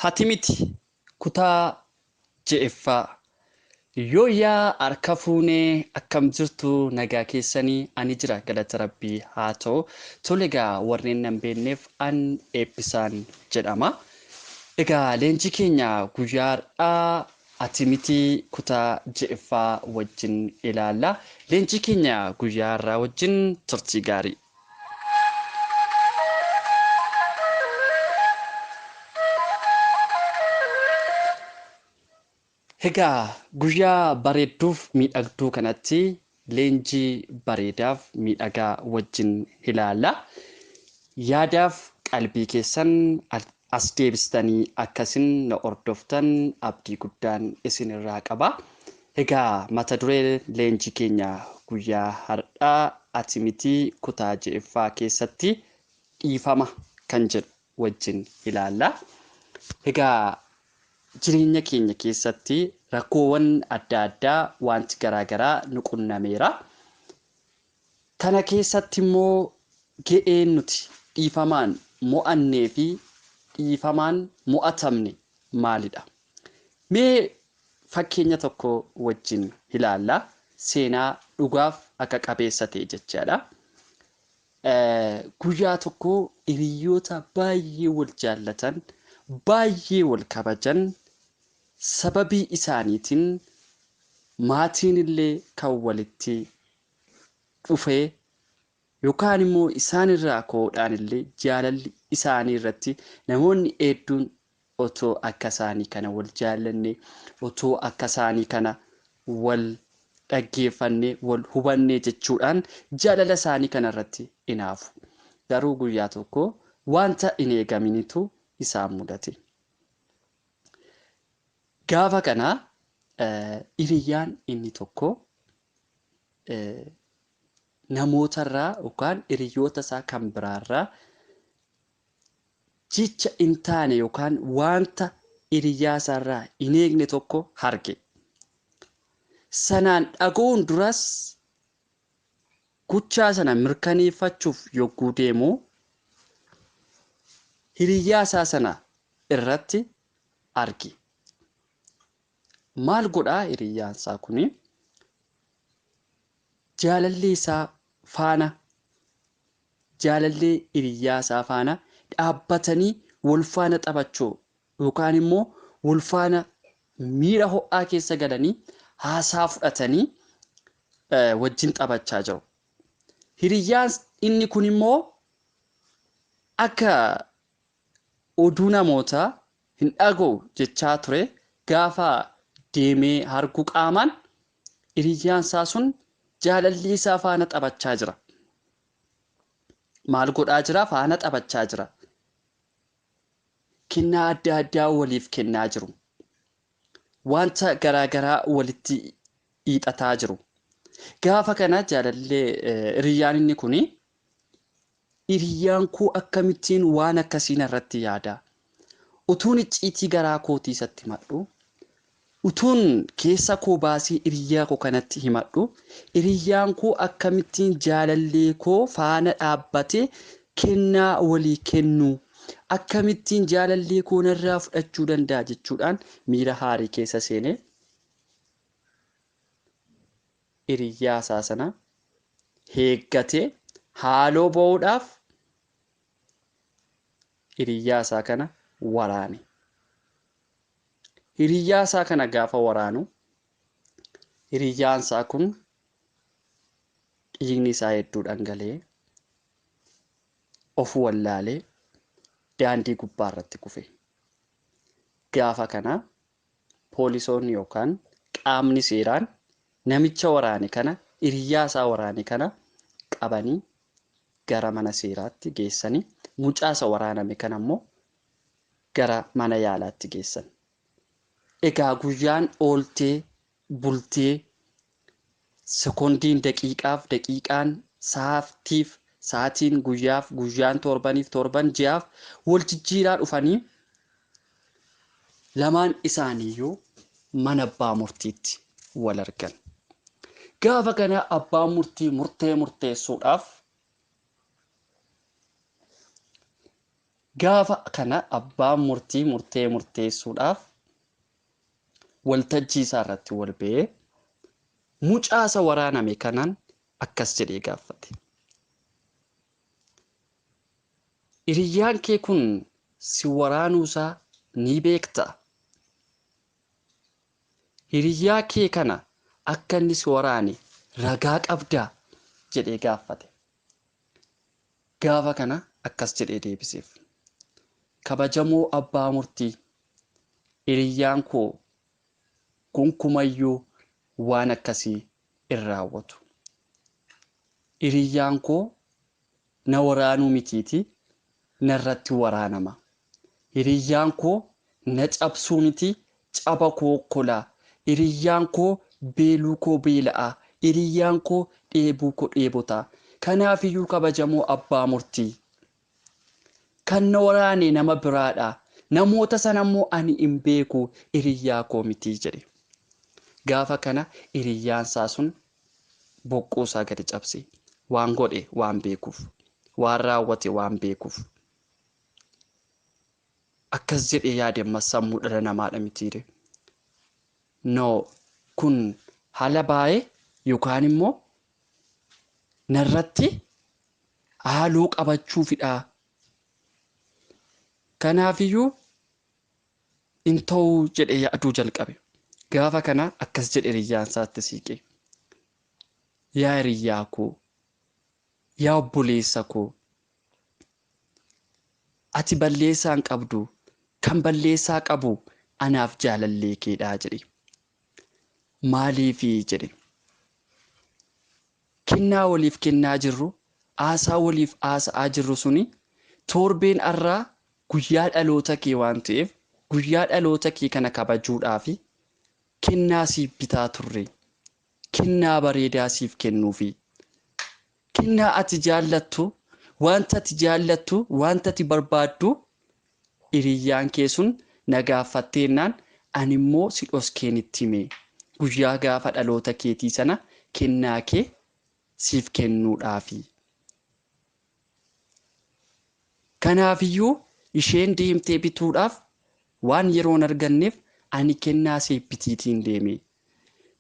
Ati miti kutaa je'effaa yooyyaa harka fuunee akkam jirtu nagaa keessanii ani jira galata rabbii haa ta'u. Tole egaa warreen nan beekneef an Eebbisaan jedhama. Egaa leenjii keenya guyyaa har'aa ati miti kutaa je'effaa wajjin ilaalla. Leenjii keenya guyyaa har'aa wajjin turtii gaarii. Egaa guyyaa bareedduuf miidhagduu kanatti leenjii bareedaaf miidhagaa wajjin ilaalla. Yaadaaf qalbii keessan as deebistanii akkasin na hordoftan abdii guddaan isinirraa qaba. Egaa mata duree leenjii keenya guyyaa har'aa ati miti kutaa je'effaa keessatti dhiifama kan jedhu wajjin ilaalla. Egaa jireenya keenya keessatti rakkoowwan adda addaa wanti garaagaraa nu qunnameera. Kana keessatti immoo ga'een nuti dhiifamaan mo'annee fi dhiifamaan mo'atamne maalidha? Mee fakkeenya tokko wajjin ilaalla. Seenaa dhugaaf akka qabeessa ta'e jechaadha. Guyyaa tokko hiriyoota baay'ee wal jaallatan, baay'ee wal kabajan, sababii isaaniitiin maatiin illee kan walitti dhufee yookaan immoo isaanirraa ka'uudhaan illee jaalalli isaanii irratti namoonni hedduun otoo akka isaanii kana wal jaallanne, otoo akka isaanii kana wal dhaggeeffanne, wal hubanne jechuudhaan jaalala isaanii kana irratti hinaafu. Garuu guyyaa tokko wanta hin eegaminitu isaan mudate. Gaafa kana hiriyyaan inni tokko namootarraa yookaan hiriyoota isaa kan biraarraa jecha hin taane yookaan wanta hiriyyaa isaarraa hin eegne tokko arge. Sanaan dhaga'uun duras gochaa sana mirkaneeffachuuf yogguu deemu hiriyyaa isaa sana irratti arge. Maal godhaa hiriyyaan isaa kuni? Jaalallee isaa faana, jaalallee hiriyyaa isaa faana dhaabbatanii wal faana taphachuu yookaan immoo wal faana miira ho'aa keessa galanii haasaa fudhatanii wajjin taphachaa jiru. Hiriyyaan inni kun immoo akka oduu namootaa hin dhaga'u jechaa ture gaafa deemee arguu qaamaan hiriyyaan isaa sun jaalalli isaa faana taphachaa jira. Maal godhaa jira? Faana taphachaa jira. Kennaa adda addaa waliif kennaa jiru. Wanta garaagaraa walitti hiixataa jiru. Gaafa kana jaalallee hiriyyaan inni kuni hiriyyaan koo akkamittiin waan akkasii narratti yaada? Utuun icciitii garaa kootii isatti himadhu, utuun keessa koo baasee hiriyyaa koo kanatti himadhu, hiriyyaan koo akkamittiin jaalallee koo faana dhaabbatee kennaa walii kennu, akkamittiin jaalallee koo narraa fudhachuu danda'a jechuudhaan miira haarii keessa seenee hiriyyaa isaa sana eeggatee haaloo ba'uudhaaf hiriyyaa isaa kana waraane. Hiriyyaa isaa kana gaafa waraanu hiriyyaan isaa kun dhiigni isaa hedduu dhangala'ee of wallaalee daandii gubbaa irratti kufe. Gaafa kana poolisoonni yookaan qaamni seeraan namicha waraane kana, hiriyyaa isaa waraane kana qabanii gara mana seeraatti geessanii mucaa isa waraaname kana immoo gara mana yaalaatti geessan. Egaa guyyaan ooltee bultee sekoondiin daqiiqaaf daqiiqaan sa'aatiif sa'aatiin guyyaaf guyyaan torbaniif torban ji'aaf wal jijjiiraa dhufanii lamaan isaaniiyyuu mana abbaa murtiitti wal argan. Gaafa kana abbaan murtii murtee murteessuudhaaf Gaafa kana abbaan murtii murtee murteessuudhaaf waltajjii isaa irratti wal ba'ee mucaa isa waraaname kanaan akkas jedhee gaafate. Hiriyyaan kee kun si waraanuusaa ni beektaa? Hiriyyaa kee kana akka inni si waraane ragaa qabdaa? Jedhee gaafate. Gaafa kana akkas jedhee deebiseef. Kabajamoo abbaa murtii, hiriyyaan koo gonkumayyuu waan akkasii hin raawwatu. Hiriyyaan koo na waraanuu mitiitii narratti waraanama. Hiriyyaan koo na cabsuu miti caba koo kolaa. Hiriyyaan koo beeluu koo beela'aa. Hiriyyaan koo dheebuu koo dheebotaa. Kanaafiyyuu kabajamoo abbaa murtii, kan na waraane nama biraadha. Namoota sana immoo ani hin beeku, hiriyyaa koo miti jedhe. Gaafa kana hiriyyaan isaa sun boqquu isaa gadi cabse. Waan godhe waan beekuuf, waan raawwate waan beekuuf. Akkas jedhee yaade ammas sammuu dhala namaadha mitiire. No, kun haala baay'ee yookaan immoo narratti haaloo qabachuufidha. Kanaafiyyuu hin ta'uu jedhee yaaduu jalqabe. Gaafa kana akkas jedhe hiriyyaan isaatti siiqe. Yaa hiriyyaa koo, yaa obboleessa koo, ati balleessaa hin qabdu, kan balleessaa qabu anaaf jaalallee keedhaa jedhe. Maaliifi jedhe. Kennaa waliif kennaa jirru, haasaa waliif haasa'aa jirru suni torbeen har'aa guyyaa dhaloota kee waan ta'eef guyyaa dhaloota kee kana kabajuudhaafi kennaa siif bitaa turre, kennaa bareedaa siif kennuufi, kennaa ati jaallattu, wanta ati jaallattu, wanta ati barbaaddu hiriyyaan kee sun na gaaffatteennaan ani immoo si dhoskeen itti hime. Guyyaa gaafa dhaloota keetii sana kennaa kee siif kennuudhaafi. Kanaafiyyuu isheen deemtee bituudhaaf waan yeroon arganneef ani kennaa siif bitiitiin deeme.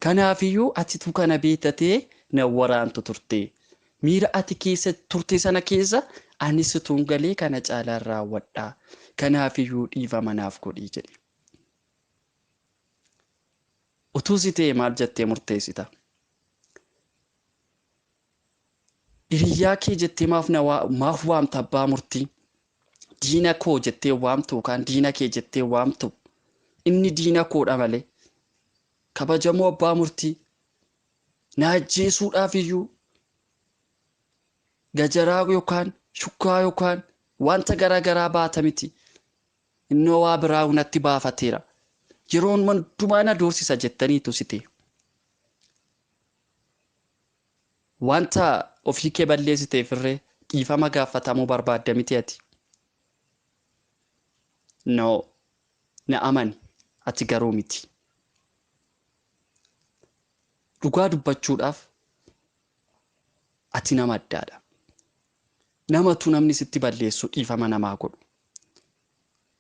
Kanaafiyyuu atitu kana beektatee na waraantu turte. Miira ati keessa turte sana keessa anis utuun galee kana caalaan raawwadha. Kanaafiyyuu dhiifama naaf godhii jedhe. Utuu si ta'e maal jettee murteessita? Hiriyyaa kee jettee maaf waamta abbaa murtii? Diina koo jettee waamtu yookaan diina kee jettee waamtu? Inni diina koodha malee. Kabajamoo abbaa murtii, na ajjeesuudhaaf iyyuu gajaraa yookaan shukkaa yookaan wanta garaa garaa baata miti. Innoo waa biraa natti baafateera. Yeroon hundumaa na doorsisa jettaniitu si ta'e. Wanta ofii kee balleessiteef irree dhiifama gaafatamuu barbaadda miti ati. No, na amani, ati garuu miti. Dhugaa dubbachuudhaaf ati nama addaadha. Namatu namni sitti balleessu dhiifama namaa godhu.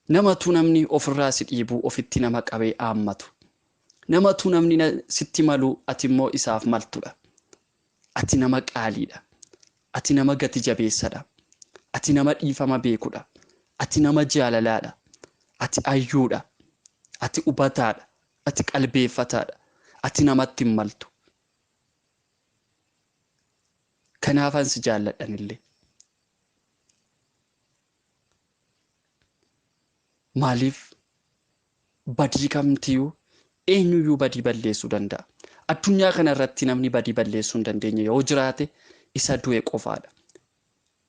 Namatu namni ofirraa si dhiibuu ofitti nama qabee aammatu. Namatu namni sitti malu ati immoo isaaf maltudha. Ati nama qaaliidha. Ati nama gati jabeessadha. Ati nama dhiifama beekudha. Ati nama jaalalaadha. Ati ayyuudha. Ati hubataadha. Ati qalbeeffataadha. Ati namatti hin maltu. Kanaafan si jaalladhanillee. Maaliif badii kamtiyyuu eenyuyyuu badii balleessuu danda'a? Addunyaa kana irratti namni badii balleessuu hin dandeenye yoo jiraate isa du'e qofaadha.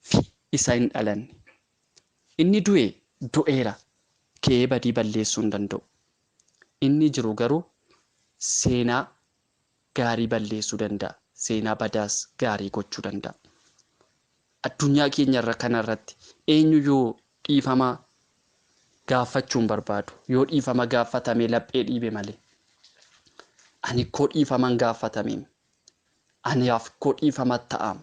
Fi isa hin dhalanne. Inni du'e du'eera ka'ee badii balleessuu hin danda'u. Inni jiru garuu seenaa gaarii balleessuu danda'a. Seenaa badaas gaarii gochuu danda'a. Addunyaa keenya irra kanarratti eenyuyyuu dhiifama gaafachuu hin barbaadu. Yoo dhiifama gaafatame laphee dhiibe malee. Ani koo dhiifama hin gaafatameen. Ani af koo dhiifama ta'am.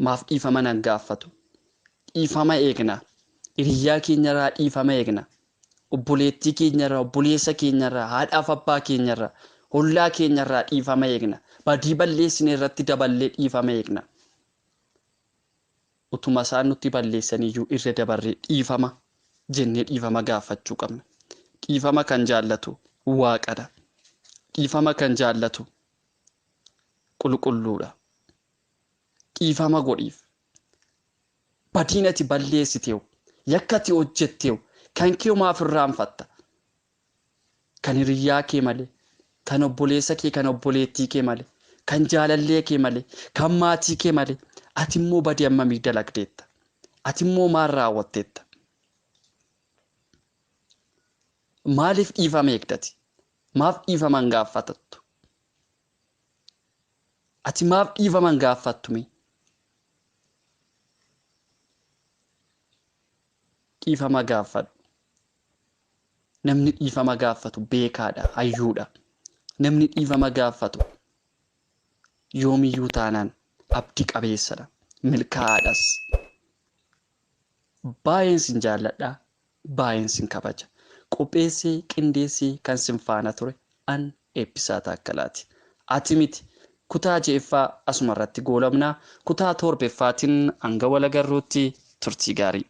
Maaf dhiifama nan gaafatu? Dhiifama eegna. Hiriyyaa keenyarraa dhiifama eegna. Obboleettii keenyarraa, obboleessa keenyarraa, haadhaaf abbaa keenyarraa, ollaa keenyarraa dhiifama eegna. Badii balleessine irratti daballee dhiifama eegna. Utuma isaan nutti balleessaniyyuu irra dabarree dhiifama jennee dhiifama gaafachuu qabna. Dhiifama kan jaallatu Waaqadha. Dhiifama kan jaallatu qulqulluudha. Dhiifama godhiif. Badiin ati balleessiteewu, yakka ati hojjetteewu, kan kee maaf irraanfatta? Kan hiriyyaa kee malee, kan obboleessa kee, kan obboleettii kee malee, kan jaalallee kee malee, kan maatii kee malee, ati immoo badii hammamii dalagdeetta? Ati immoo maal raawwatteetta? Maaliif dhiifama eegdati? Maaf dhiifama hin gaafatattu? Ati maaf dhiifama hin gaafattu mee? Dhiifama gaafadhu. Namni dhiifama gaafatu beekaadha, hayyuudha. Namni dhiifama gaafatu yoomiyyuu taanaan abdii qabeessadha, milkaa'aadhas. Baay'een sin jaalladha, baay'een sin kabaja. Qopheessee qindeessee kan sin faana ture an Eebbisaa Taakkalaati. Ati miti kutaa ja'effaa asuma irratti goolabna. Kutaa torbeffaatiin hanga wal agarruutti turtii gaarii.